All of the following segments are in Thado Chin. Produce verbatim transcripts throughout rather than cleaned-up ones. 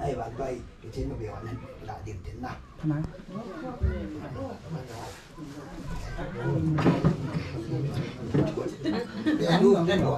Ai, van bai, kichen mo be wan la din tin na. Ana. Be anu, be anu.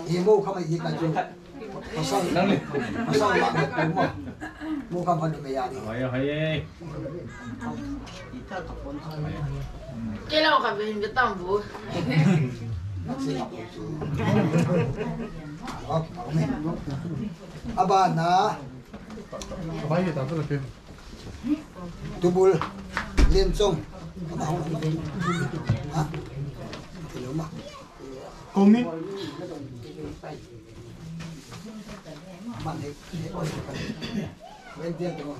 Ye mo kama ye ka jo. Pasal, pasal la mo mo. Mo kama de me ya ni. Hai, hai. Kei la ka bin de tam bu. Abana. Abai ye ta tu la ke. Tubul, Lenchong. Ha? Hello ma. Komi. Man he, he, oi, oi. Wen dia tu.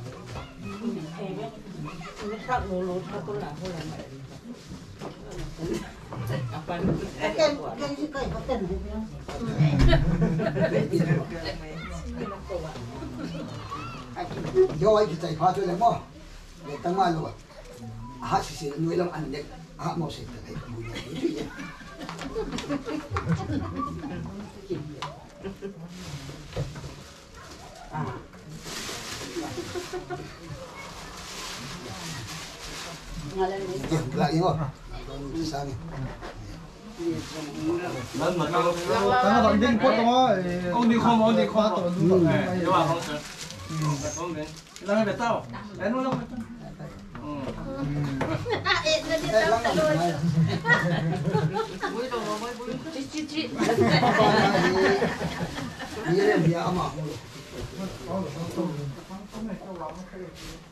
Yo, ai kichai pha tu le mo. Le tang ma lo. Aha sisi noi lam an dek. Aha mo se ta kai.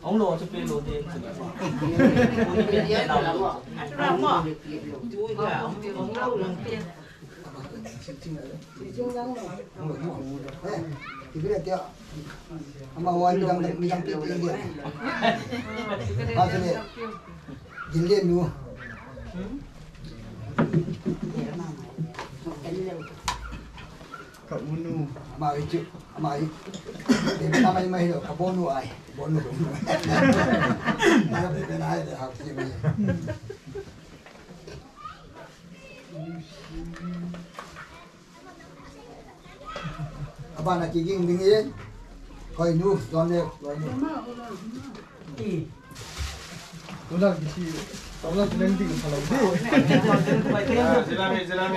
Ong lo chu pe lo de. Ama wan midang, midang pi pi dia. Apa tu ni? Jin Lian Nu. Ka u nu. Ama i chu, ama i. Dia nama i mai lo, ka bo nu ai, bo nu. Dia be be nai de ha ki mi. Abana kiging ding e. Koi nu, don le, koi nu. Tula kisi, tula kilen ding phalou di.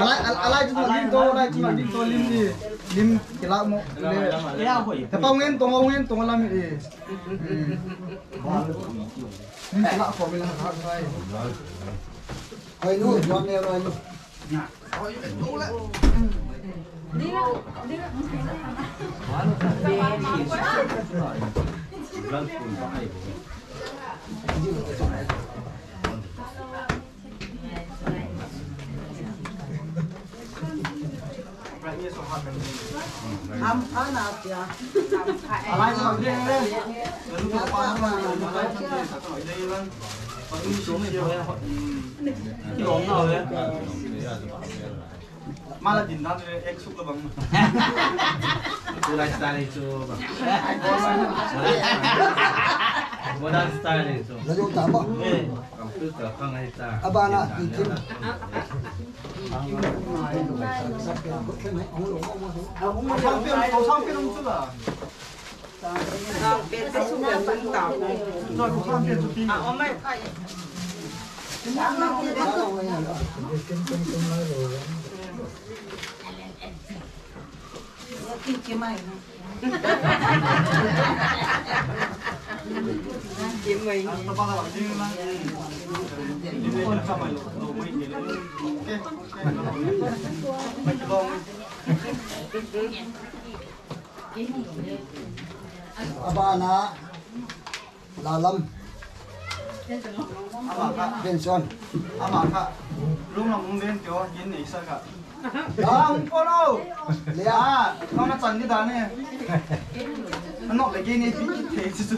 Alai, alai, alai tu lim to, alai tu lim to lim di. Lim kila mo. Te pa ngen tong, ngen tong lam e. Lim kila ko mi la ha sai. Koi nu, don le, koi nu. Mala din dan le ek suk la bang. Tu lifestyle chu bang. Modern style chu. La jong ta ba. Eh, computer khang ai ta. Abana, ti ti. Sang pe, sang pe nung chu la. Abana, Lalam. Ama kha. Benson. Ama kha. Lung lam um ben teo, yin nei sa kha. Lalam um ko lo. Lia. Ah, kau na chan ni da ne. Nok le ke ni pi ki the chu chu.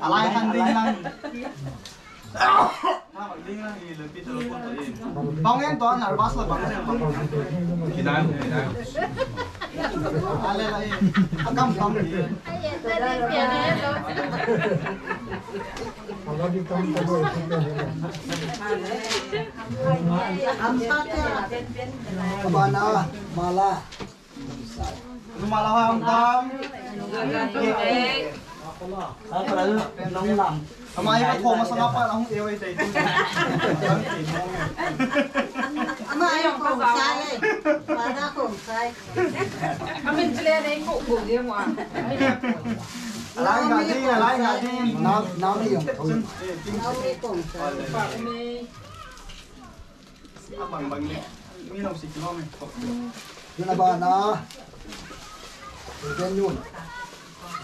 Alai han ding lang. Bang en to nervous la bang. Kinai, kinai. Ale la. Akam kam. Abana, mala. Numala ham tam. Ama ai ka thoma sanga pa na hung e wei tai. Ama ai ko sai. Pada ko sai. Amin chule nei ko ko ge mo. Alai ga ding, alai ga ding. Nam, nam ni yong. Nam ni ko sai. Abang bang ni. Ni nong si kilo me. Yun na ba na? Yun yun.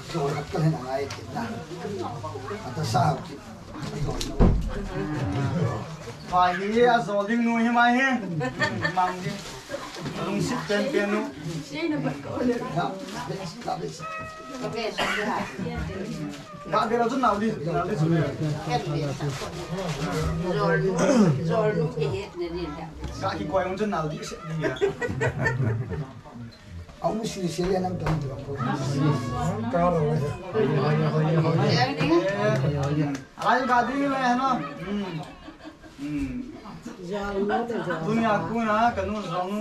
Zol hat ka hen angai kit na. Ata sa kit. Zol. Pai hi a zol ding nu hi mai hi. Mang di. Lungsit pen pen nu. Ya, bes, ya, bes. Ka bela chu nau di, nau di chu. Zol nu, zol nu ke het ne ni da. Ka ki koi un chu nau di se di ya. Aung si se le nang tan di ko. Ka ro. Ai ka di le no. Hmm. Hmm. Dunia kuna kanu zong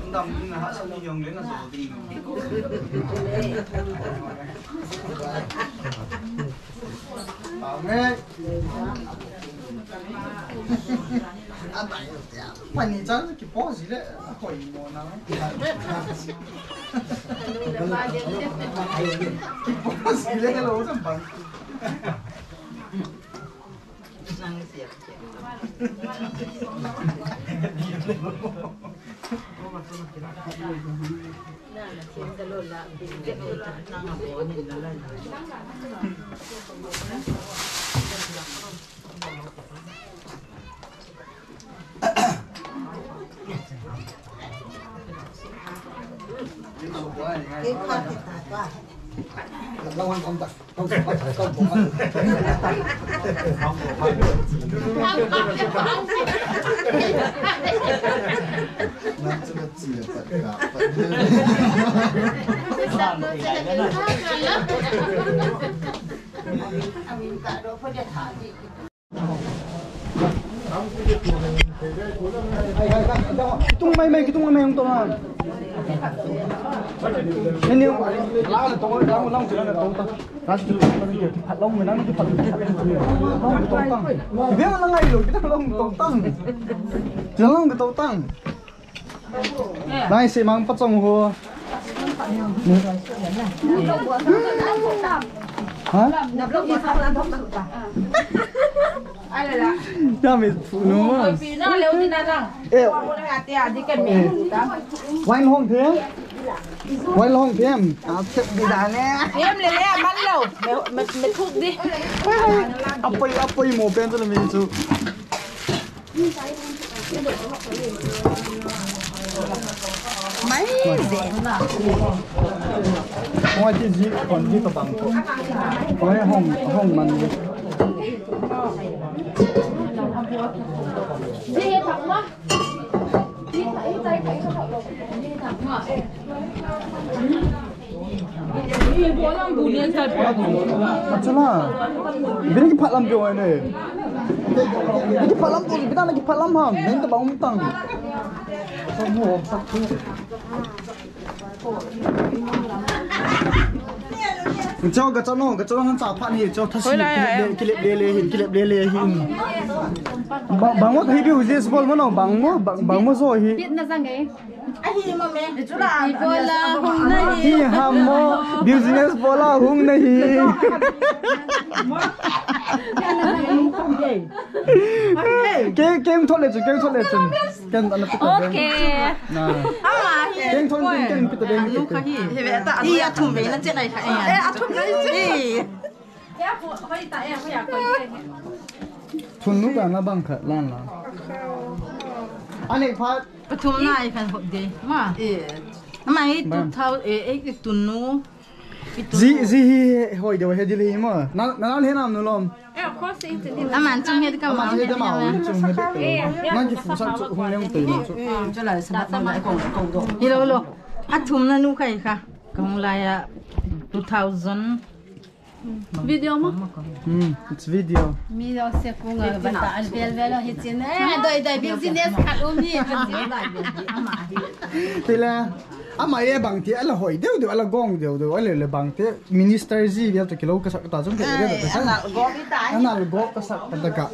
dam na ha sa ni yong le na zo ding no. Amen. Pani chan ki po si le koi mo na. Ki po si le lo sa bang. Kitung mai mai, kitung mai mai, hung tong a. Ni ni, la tong, la tong, la tong ta. Phat long mai nang, phat long tong tang. Ibe ma ngai lo, kita long tong tang. Kita long tong tang. Nai se mang pa chong ho. Ha? Ya mi fu nu ma. Eh. Wine hong the. Wine hong the. A thep di da ne. Em le le man lo. Me, me, me thuk di. Apoi, apoi mo pen tu le mi chu. Mai de. Hoi ti ji kon ji to bang ko. Hoi hong hong man ji. Ji he thak ma. Ji thak, ji thak, ji thak ma. Achala. Bina kiphat lam peh oi ne. Bina kiphat lam peh, bina kiphat lam ham. Bina tabang um tang. Cho, ka cho no, ka cho no, cha phat ni, cho thasi. Kilep le, kilep le le hin, kilep le le hin. Bang, bang mo thei bi u je bol mo no, bang mo, bang, bang mo so hi. Pit na jang e. Ahi mo me. Ibola hung nahi. Hi ham mo. Business bola hung nahi. Kem, kem thot le chun, kem thot le chun. Kem ana pita. Okay. Na. Ama hi. Kem thot, kem, kem pita ding. Hi athum ve na chenai kha. Eh, athum na hi. Thun nu ka na bang kha lan la. Ani phat. Pathum na ai khan hop de. Ma. Eh. Ama hi two thousand, eh, eh, tun nu. Ji, ji hi hoi de he dil hi ma. Na, na, na he nam nu lom. Eh, of course, it's a dil. Aman chung he ka ma. Aman he de ma, chung he de. Nang ki fu sa chu hung leng te chu. Chu lai sa ma ko ko do. Hello, hello. Athum na nu khai kha. Kong lai a two thousand. Video mo? Hmm, it's video. Mi lo se ku nga bata an vel vel hi chin. Eh, doi doi business khat um hi. Tila, ama ye bang ti ala hoi deu deu, ala gong deu deu, ala le bang ti minister ji vel to kilo ka sak ta chung ke. Ana go ka sak ta ka.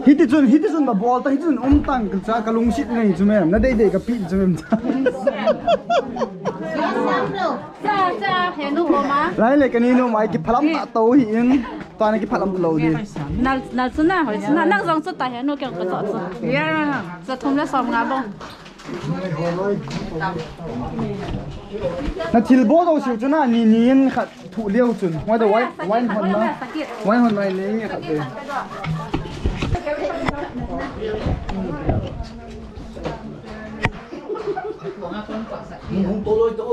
Hiti chun, hiti chun na bol ta, hiti chun um tang ka cha ka lungsit nei chu mem, na dei dei ka pi chu mem. Cha, cha, he nu ko ma. Lai le ka ni nu mai ki phalam ta to hi in, ta na ki phalam lo di. Nal, nal chu na, hoi chu na, nang jong chu ta he nu ke ko cho chu. Ya. Cha thum le som nga bong. Na thil bol do siu chun a ni ni in khat thu liu chun. Wai da wai, wai hon na. Wai hon nai ni khat de. Hung to loi to.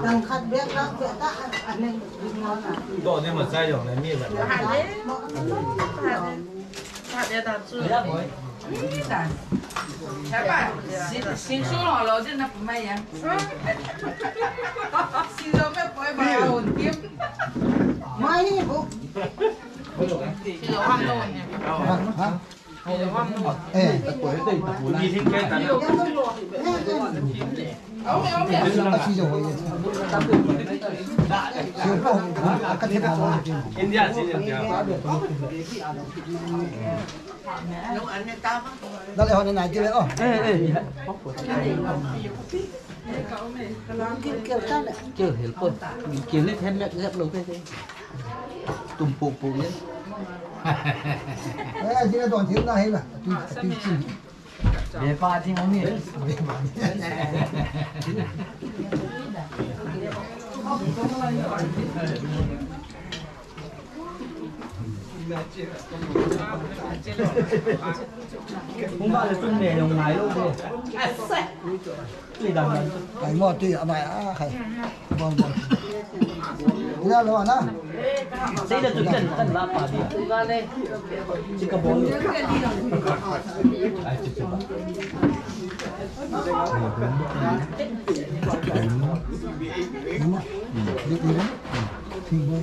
Dang khat bek lang bek ta, a, a neng ding na na. Do ne ma chai jong ne mi ba. Ha de. Ha de. Ha de da chu. Ya boy. Ni da. Ya ba. Sin, sin su lo lo jin na pu mai ya. Sin lo me poi ba un tim. Mai ni bu. Sin lo ham lo ne. Ha? India si. Dale, hon na ti le, oh. Eh, eh. Kil, kil, kil, kil. Kil, kil ni then me, me lo ke. Tum pu pu ni. Eh, jina don thil na hi la. Tu, tu chin. Be pa jing ni. Hung ba le tum ne yong ngai lo de. Ai mo ti a mai a khai. Bom bom. Ina lo na. Sei da tu kan kan la pa dia. Chika bom. Ai chu chu. Thing bom.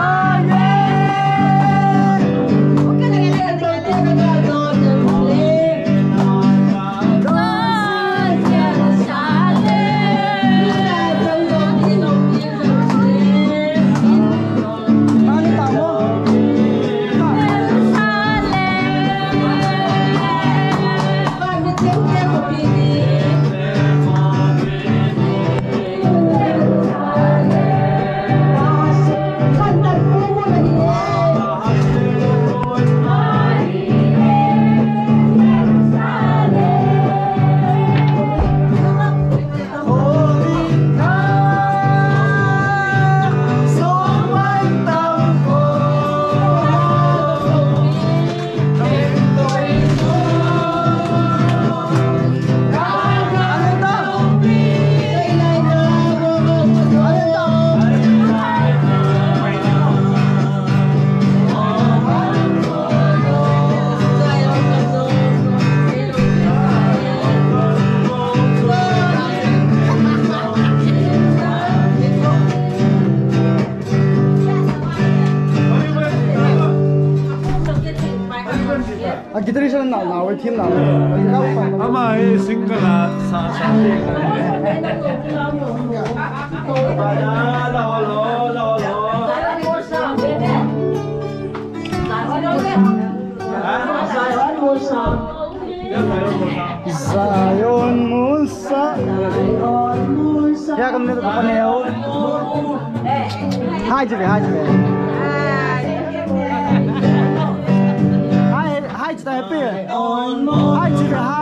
Guitarist na na, thim na. Ama hi single a sa sa. Zion Musa. Ya kam ne ko pa ne ho. Hi, Jimmy, hi, Jimmy. Hi, hi, Jimmy, happy. Hi, Jimmy, hi.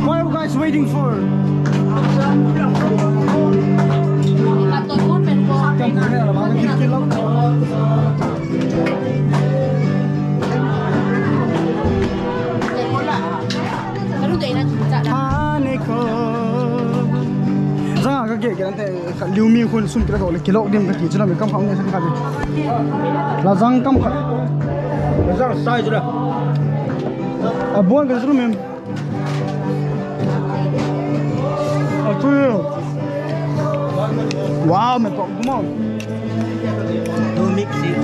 What are you guys waiting for? Jang ka ke ke ante, liu mi khun sum kila ko le kilok dim ka ti chula mi kam kham ne san ka le. La jang kam kha. La jang sai chula. A bon ka chula mi. Atu. Wow, me pa kuma. No mix it.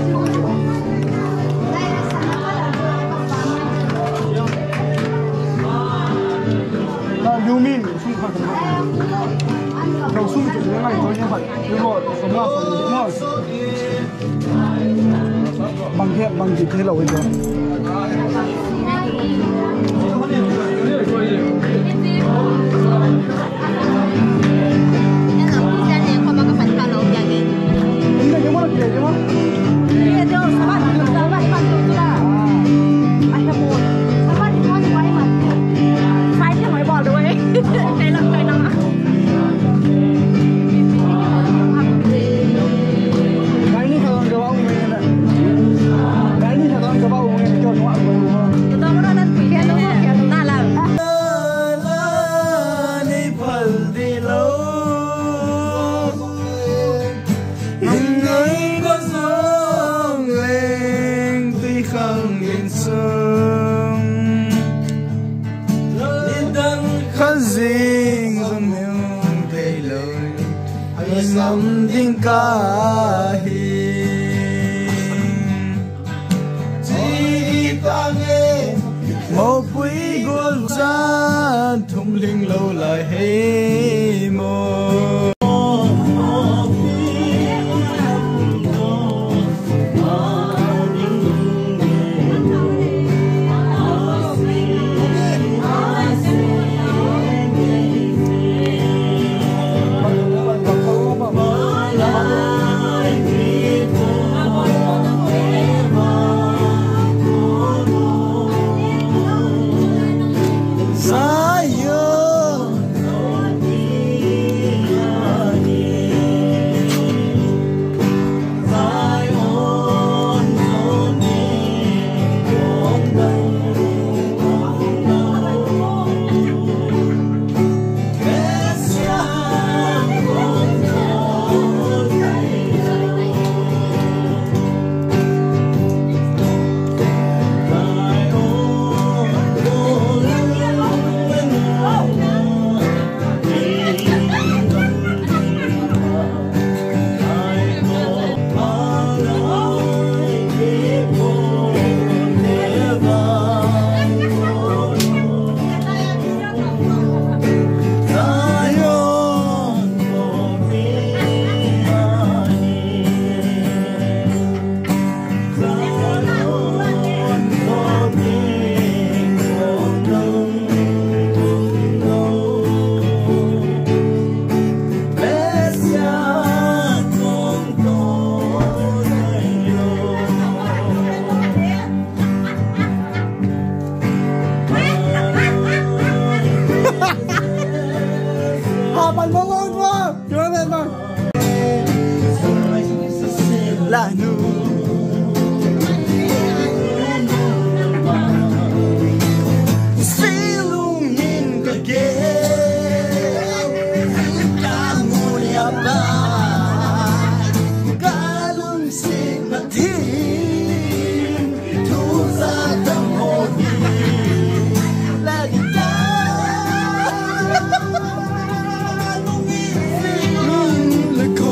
You mean? Bang he, bang he, hello, hello. Nidang khajing jong hung thei lou, a nam ding kahi. Chi tange, mopui gol chan thum ling lou lai hei mo. Tanu. Silungin kage. Kalung sipa thim, thusa tam ho hi, la di ta, nung i, nung le ko.